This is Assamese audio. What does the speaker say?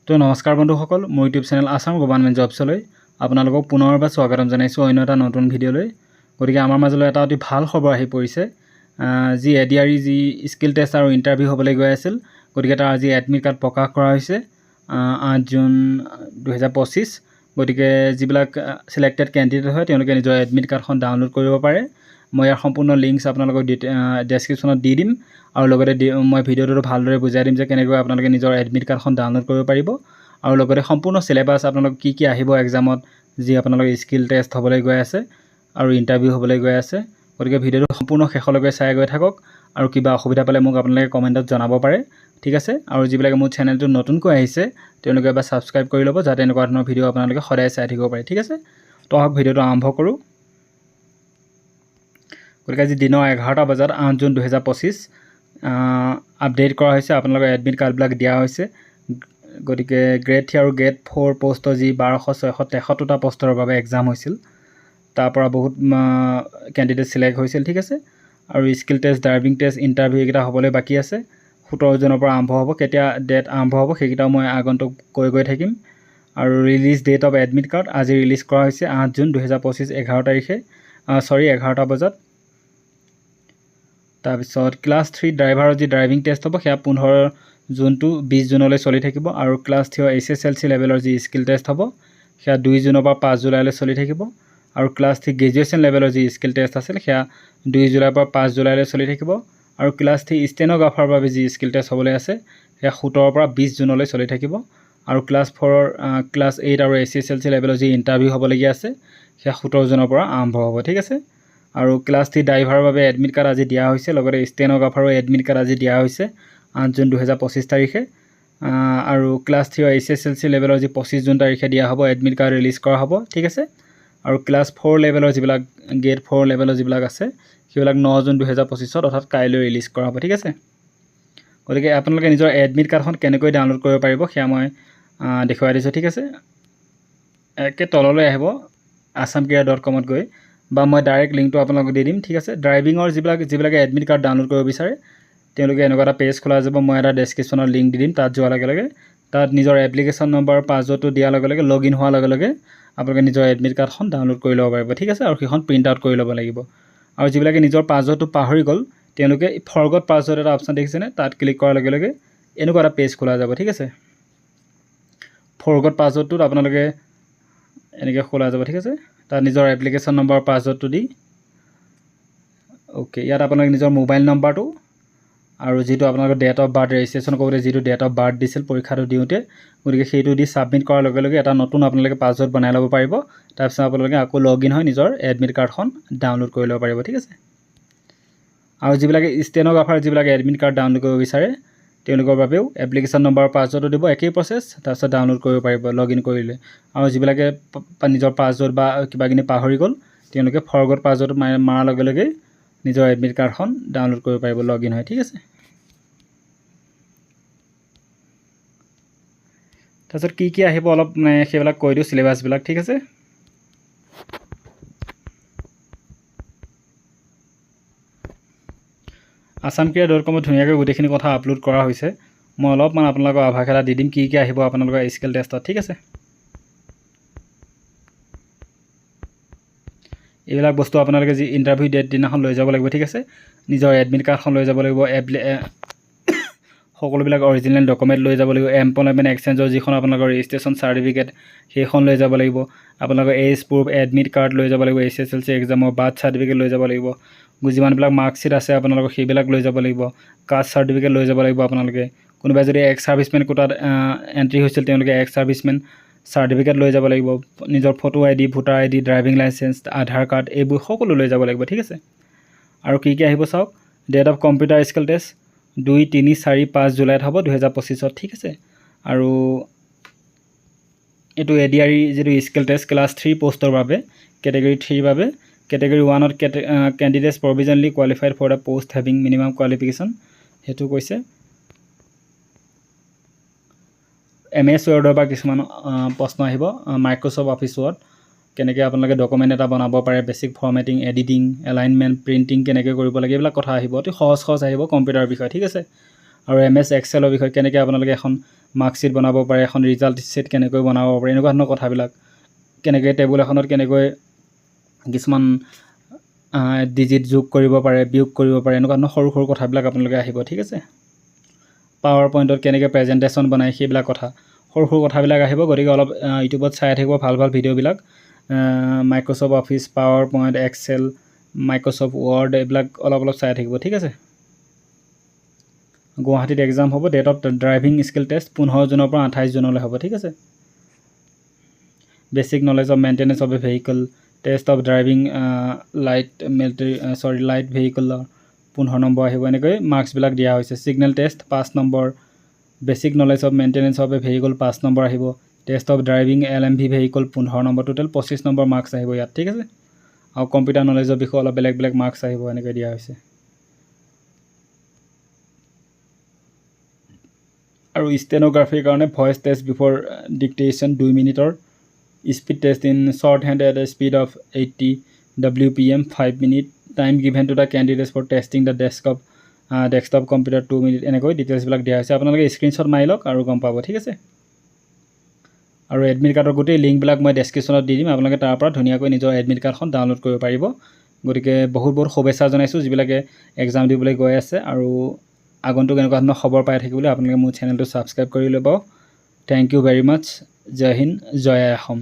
তো নমস্কাৰ বন্ধুসকল, মোৰ ইউটিউব চেনেল আছাম গভৰ্ণমেণ্ট জবছলৈ আপোনালোকক পুনৰবাৰ স্বাগতম জনাইছোঁ অন্য এটা নতুন ভিডিঅ'লৈ। গতিকে আমাৰ মাজলৈ এটা অতি ভাল খবৰ আহি পৰিছে, যি এডিআৰই যি স্কিল টেষ্ট আৰু ইণ্টাৰভিউ হ'বলৈ গৈ আছিল, গতিকে তাৰ আজি এডমিট কাৰ্ড প্ৰকাশ কৰা হৈছে 8 জুন 2025। গতিকে যিবিলাক চিলেক্টেড কেণ্ডিডেট হয়, তেওঁলোকে নিজৰ এডমিট কাৰ্ডখন ডাউনলোড কৰিব পাৰে। মই ইয়াৰ সম্পূৰ্ণ লিংকছ আপোনালোকক ডেছক্ৰিপশ্যনত দি দিম আৰু লগতে মই ভিডিঅ'টোতো ভালদৰে বুজাই দিম যে কেনেকৈ আপোনালোকে নিজৰ এডমিট কাৰ্ডখন ডাউনলোড কৰিব পাৰিব আৰু লগতে সম্পূৰ্ণ চিলেবাছ আপোনালোক কি কি আহিব এক্সামত, যি আপোনালোকৰ স্কিল টেষ্ট হ'বলৈ গৈ আছে আৰু ইণ্টাৰভিউ হ'বলৈ গৈ আছে। গতিকে ভিডিঅ'টো সম্পূৰ্ণ শেষলৈকে চাই গৈ থাকক আৰু কিবা অসুবিধা পালে মোক আপোনালোকে কমেণ্টত জনাব পাৰে, ঠিক আছে? আৰু যিবিলাকে মোৰ চেনেলটো নতুনকৈ আহিছে, তেওঁলোকে এবাৰ ছাবস্ক্ৰাইব কৰি ল'ব, যাতে এনেকুৱা ধৰণৰ ভিডিঅ' আপোনালোকে সদায় চাই থাকিব পাৰে, ঠিক আছে? তো আহক, ভিডিঅ'টো আৰম্ভ কৰোঁ। গতিকে আজি দিনৰ 11টা বজাত 8 জুন 2025 আপডেট কৰা হৈছে, আপোনালোকৰ এডমিট কাৰ্ডবিলাক দিয়া হৈছে। গতিকে গ্ৰেড 3 আৰু গ্ৰেড 4 পষ্টৰ যি 12,673টা পষ্টৰ বাবে এক্সাম হৈছিল, তাৰ পৰা বহুত কেণ্ডিডেট চিলেক্ট হৈছিল, ঠিক আছে? আৰু skill test, driving test, interview এইকেইটা হ'বলৈ বাকী আছে। 17 জুনৰ পৰা আৰম্ভ হ'ব। কেতিয়া ডেট আৰম্ভ হ'ব, সেইকেইটাও মই আগন্তুক কৈ গৈ থাকিম। আৰু release date of admit card আজি ৰিলিজ কৰা হৈছে 8 জুন 2025 11 তাৰিখে, চৰি, 11টা বজাত। তাৰপিছত ক্লাছ 3 ড্ৰাইভাৰৰ যি ড্ৰাইভিং টেষ্ট হ'ব, সেয়া 15 জুন টু 20 জুনলৈ চলি থাকিব। আৰু ক্লাছ 3ৰ এইচএছএলচি লেভেলৰ যি স্কিল টেষ্ট হ'ব, সেয়া 2 জুনৰ পৰা 5 জুলাইলৈ চলি থাকিব। আৰু ক্লাছ 3 গ্ৰেজুৱেশ্যন লেভেলৰ যি স্কিল টেষ্ট আছিল, সেয়া 2 জুলাইৰ পৰা 5 জুলাইলৈ চলি থাকিব। আৰু ক্লাছ 3 ষ্টেন'গ্ৰাফাৰৰ বাবে যি স্কিল টেষ্ট হ'বলৈ আছে, সেয়া 17ৰ পৰা 20 জুনলৈ চলি থাকিব। আৰু ক্লাছ 4ৰ, ক্লাছ 8 আৰু এইচএছএলচি লেভেলৰ যি ইণ্টাৰভিউ হ'বলগীয়া আছে, সেয়া 17 জুনৰ পৰা আৰম্ভ হ'ব, ঠিক আছে? আৰু ক্লাছ 3 ড্ৰাইভাৰৰ বাবে এডমিট কাৰ্ড আজি দিয়া হৈছে, লগতে ষ্টেন'গ্ৰাফাৰো এডমিট কাৰ্ড আজি দিয়া হৈছে 8 জুন 2025 তাৰিখে। আৰু ক্লাছ 3ৰ এইচএছএলচি লেভেলৰ যি 25 জুন তাৰিখে দিয়া হ'ব, এডমিট কাৰ্ড ৰিলিজ কৰা হ'ব, ঠিক আছে? আৰু ক্লাছ 4 লেভেলৰ যিবিলাক, গ্ৰেড 4 লেভেলৰ যিবিলাক আছে, সেইবিলাক 9 জুন 2025ত, অৰ্থাৎ কাইলৈ ৰিলিজ কৰা হ'ব, ঠিক আছে? গতিকে আপোনালোকে নিজৰ এডমিট কাৰ্ডখন কেনেকৈ ডাউনলোড কৰিব পাৰিব, সেয়া মই দেখুৱাই দিছোঁ, ঠিক আছে? একে তললৈ আহিব আছাম কেৰিয়াৰ.কমত গৈ বা মই ডাইৰেক্ট লিংকটো আপোনালোকক দি দিম, ঠিক আছে? ড্ৰাইভিঙৰ যিবিলাকে এডমিট কাৰ্ড ডাউনলোড কৰিব বিচাৰে, তেওঁলোকে এনেকুৱা এটা পেজ খোলা যাব। মই এটা ডেছক্ৰিপশ্যনত লিংক দি দিম। তাত যোৱাৰ লগে লগে তাত নিজৰ এপ্লিকেশ্যন নম্বৰ, পাছৱৰ্ডটো দিয়াৰ লগে লগে, লগ ইন হোৱাৰ লগে লগে আপোনালোকে নিজৰ এডমিট কাৰ্ডখন ডাউনলোড কৰি ল'ব পাৰিব, ঠিক আছে? আৰু সেইখন প্ৰিণ্ট আউট কৰি ল'ব লাগিব। আৰু যিবিলাকে নিজৰ পাছৱৰ্ডটো পাহৰি গ'ল, তেওঁলোকে ফৰগট পাছৱৰ্ড এটা অপশ্যন দেখিছেনে? তাত ক্লিক কৰাৰ লগে লগে এনেকুৱা এটা পেজ খোলা যাব, ঠিক আছে? ফৰগট পাছৱৰ্ডটোত আপোনালোকে এনেকৈ খোলা যাব, ঠিক আছে? তাত নিজৰ এপ্লিকেশ্যন নম্বৰ, পাছৱৰ্ডটো দি, অ'কে, ইয়াত আপোনালোকে নিজৰ মোবাইল নম্বৰটো আৰু যিটো আপোনালোকৰ ডেট অফ বাৰ্থ, ৰেজিষ্ট্ৰেশ্যন কৰোঁতে যিটো ডেট অফ বাৰ্থ দিছিল পৰীক্ষাটো দিওঁতে, গতিকে সেইটো দি ছাবমিট কৰাৰ লগে লগে এটা নতুন আপোনালোকে পাছৱৰ্ড বনাই ল'ব পাৰিব। তাৰপিছত আপোনালোকে আকৌ লগ ইন হৈ নিজৰ এডমিট কাৰ্ডখন ডাউনলোড কৰি ল'ব পাৰিব, ঠিক আছে? আৰু যিবিলাকে ষ্টেন'গ্ৰাফাৰ, যিবিলাকে এডমিট কাৰ্ড ডাউনলোড কৰিব বিচাৰে, তেওঁলোকৰ বাবেও এপ্লিকেশ্যন নম্বৰ, পাছৱৰ্ডটো দিব, একেই প্ৰচেছ, তাৰপিছত ডাউনলোড কৰিব পাৰিব লগ ইন কৰিলে। আৰু যিবিলাকে নিজৰ পাছৱৰ্ড বা কিবাকিনি পাহৰি গ'ল, তেওঁলোকে ফৰগট পাছৱৰ্ড মৰাৰ লগে লগেই নিজৰ এডমিট কাৰ্ডখন ডাউনলোড কৰিব পাৰিব লগ ইন হৈ, ঠিক আছে? তাৰপিছত কি কি আহিব অলপ মানে সেইবিলাক কৈ দিওঁ, চিলেবাছবিলাক, ঠিক আছে? আছাম কেৰিয়াৰ.কমত ধুনীয়াকৈ গোটেইখিনি কথা আপলোড কৰা হৈছে। মই অলপমান আপোনালোকক আভাস এটা দি দিম কি কি আহিব আপোনালোকৰ স্কিল টেষ্টত, ঠিক আছে? এইবিলাক বস্তু আপোনালোকে যি ইণ্টাৰভিউ ডেট দিনাখন লৈ যাব লাগিব, ঠিক আছে? নিজৰ এডমিট কাৰ্ডখন লৈ যাব লাগিব, সকলোবিলাক অৰিজিনেল ডকুমেণ্ট লৈ যাব লাগিব। এমপ্লয়মেণ্ট এক্সচেঞ্জৰ যিখন আপোনালোকৰ ৰেজিষ্ট্ৰেশ্যন চাৰ্টিফিকেট, সেইখন লৈ যাব লাগিব। আপোনালোকৰ এজ প্ৰুফ, এডমিট কাৰ্ড লৈ যাব লাগিব। এইচএছএলচি এক্সামৰ বাৰ্থ চাৰ্টিফিকেট লৈ যাব লাগিব। যিমানবিলাক মাৰ্কশ্বিট আছে আপোনালোকৰ, সেইবিলাক লৈ যাব লাগিব। কাষ্ট চাৰ্টিফিকেট লৈ যাব লাগিব। আপোনালোকে কোনোবাই যদি এক্স ছাৰ্ভিচমেন কোটাত এণ্ট্ৰি হৈছিল, তেওঁলোকে এক্স ছাৰ্ভিচমেন চাৰ্টিফিকেট লৈ যাব লাগিব। নিজৰ photo ID, voter ID, driving licence, Aadhaar card, এইবোৰ সকলো লৈ যাব লাগিব, ঠিক আছে? আৰু কি কি আহিব চাওক। Date of computer skill test 2, 3, 4, 5 জুলাইত হ'ব 2025ত, ঠিক আছে? আৰু এইটো এডিআৰই যিটো স্কিল টেষ্ট ক্লাছ 3 পষ্টৰ বাবে, কেটেগৰী 3ৰ বাবে, category 1ত candidates provisionally qualified for the post having minimum qualification, সেইটো কৈছে। এমএছ ৱৰ্ডৰ পৰা কিছুমান প্ৰশ্ন আহিব। মাইক্ৰ'ছফ্ট অফিচ ৱৰ্ড কেনেকৈ আপোনালোকে ডকুমেণ্ট এটা বনাব পাৰে, basic formatting, editing, alignment, printing কেনেকৈ কৰিব লাগে, এইবিলাক কথা আহিব। অতি সহজ সহজ আহিব কম্পিউটাৰৰ বিষয়ে, ঠিক আছে? আৰু এম এছ এক্সেলৰ বিষয়ে, কেনেকৈ আপোনালোকে এখন মাৰ্কশ্বিট বনাব পাৰে, এখন ৰিজাল্ট শ্বীট কেনেকৈ বনাব পাৰে, এনেকুৱা ধৰণৰ কথাবিলাক, কেনেকৈ টেবুল এখনত কেনেকৈ কিছুমান ডিজিট যোগ কৰিব পাৰে, বিয়োগ কৰিব পাৰে, এনেকুৱা ধৰণৰ সৰু সৰু কথাবিলাক আপোনালোকে আহিব, ঠিক আছে। পাৱাৰ পইণ্টত কেনেকৈ প্ৰেজেণ্টেশ্যন বনায়, সেইবিলাক কথা, সৰু সৰু কথাবিলাক আহিব। গতিকে অলপ ইউটিউবত চাই থাকিব ভাল ভাল ভিডিঅ'বিলাক। Microsoft office, power point, Excel, Microsoft word, এইবিলাক অলপ অলপ চাই থাকিব, ঠিক আছে। গুৱাহাটীত এক্সাম হ'ব। Date of driving skill test 15 জুনৰ পৰা 28 জুনলৈ হ'ব, ঠিক আছে। Basic knowledge of maintenance of a vehicle, test of driving light military, sorry, light ভেহিকলৰ 15 number আহিব। এনেকৈ মাৰ্কছবিলাক দিয়া হৈছে। Signal test 5 number, basic knowledge of maintenance of a vehicle 5 number আহিব, test of driving LMV vehicle 15 number, total 25 number marks আহিব ইয়াত, ঠিক আছে। আৰু কম্পিউটাৰ নলেজৰ বিষয়ে অলপ বেলেগ বেলেগ মাৰ্কছ আহিব, এনেকৈ দিয়া হৈছে। আৰু ষ্টেন'গ্ৰাফিৰ কাৰণে ভইচ টেষ্ট বিফ'ৰ ডিক্টেশ্যন 2 মিনিটৰ, speed test in short hand at a speed of 80 WPM 5 minute, time given to the candidates for testing the desktop computer 2 minute, এনেকৈ ডিটেইলছবিলাক দিয়া হৈছে। আপোনালোকে স্ক্ৰীণশ্বট মাৰি লওক আৰু গম পাব, ঠিক আছে। আৰু এডমিট কাৰ্ডৰ গোটেই লিংকবিলাক মই ডেছক্ৰিপশ্যনত দি দিম। আপোনালোকে তাৰ পৰা ধুনীয়াকৈ নিজৰ এডমিট কাৰ্ডখন ডাউনলোড কৰিব পাৰিব। গতিকে বহুত বহুত শুভেচ্ছা জনাইছোঁ যিবিলাকে এক্সাম দিবলৈ গৈ আছে আৰু আগন্তুক এনেকুৱা ধৰণৰ খবৰ পাই থাকিবলৈ আপোনালোকে মোৰ চেনেলটো ছাবস্ক্ৰাইব কৰি ল'ব। Thank you very much. Jay Hind, Joy I Assam.